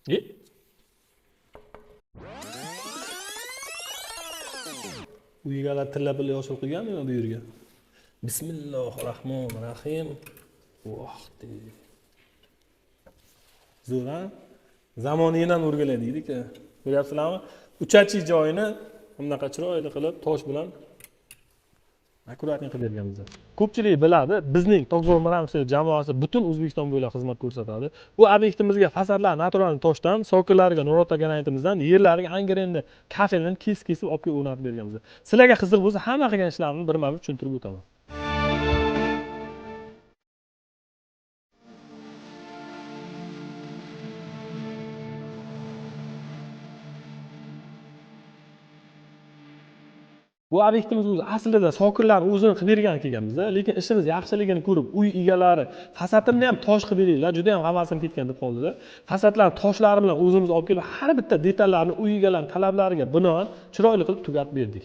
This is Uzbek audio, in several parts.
E? Uygalar tilla pilla yoshib qo'yganmi bu yerga? Bismillahir rohmanir rohim. Voh, zo'r, a? Zamoniydan o'rgilay deydi-ku. Ko'ryapsizlarmi? Uchachi joyini bunaqa chiroyli qilib tosh bilan аккуратный qilib berganmiz. Ko'pchilik biladi, bizning Tokzor Mramor jamoasi butun O'zbekiston bo'ylab xizmat ko'rsatadi. Bu obyektimizga fasadlar natural toshdan, sokillariga Nurota granitimizdan, yerlariga Angrenda kafeldan kesib-kesib olib kelib o'rnatib berganmiz. Sizlarga qiziq bo'lsa, hamma qilgan ishlarimni birma-bir tushuntirib o'taman. Bu obyektimiz o'zi aslida sokillar o'zini qilib bergan kelganmiz, lekin ishimiz yaxshiligini ko'rib, uy egalari fasadimni ham tosh qilib beringlar, juda ham havasim ketgan deb qoldilar. Fasadlarni toshlari bilan o'zimiz olib kelib, har bitta detallarni uy egalarining talablariga binoan chiroyli qilib tugatib berdik.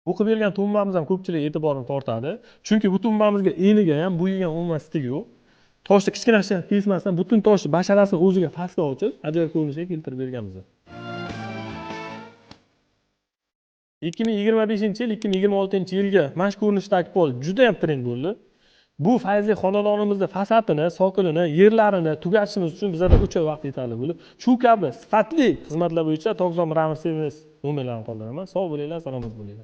Bu qilib bergan tumbamiz ham ko'pchilik e'tiborini tortadi. Chunki bu tumbamizga eniga ham, bo'yiga ham umuman stik yo'q. Toshni kichkina kesmasdan butun toshni basharasini o'ziga pastga ochib, ajoyib ko'rinishga keltirib berganmiz. 2025-yil, 2026-yilga mana shu ko'rinishdagi pol juda ham trend bo'ldi. Bu fayzli xonadonimizda fasadini, sokilini, yerlarini tugatishimiz uchun bizada 3 oy vaqt yetarli bo'lib, shu kabi sifatli xizmatlar bo'yicha Tokzor Mramor servis nomerlarini qoldiraman. Sog' bo'linglar, salomat bo'linglar.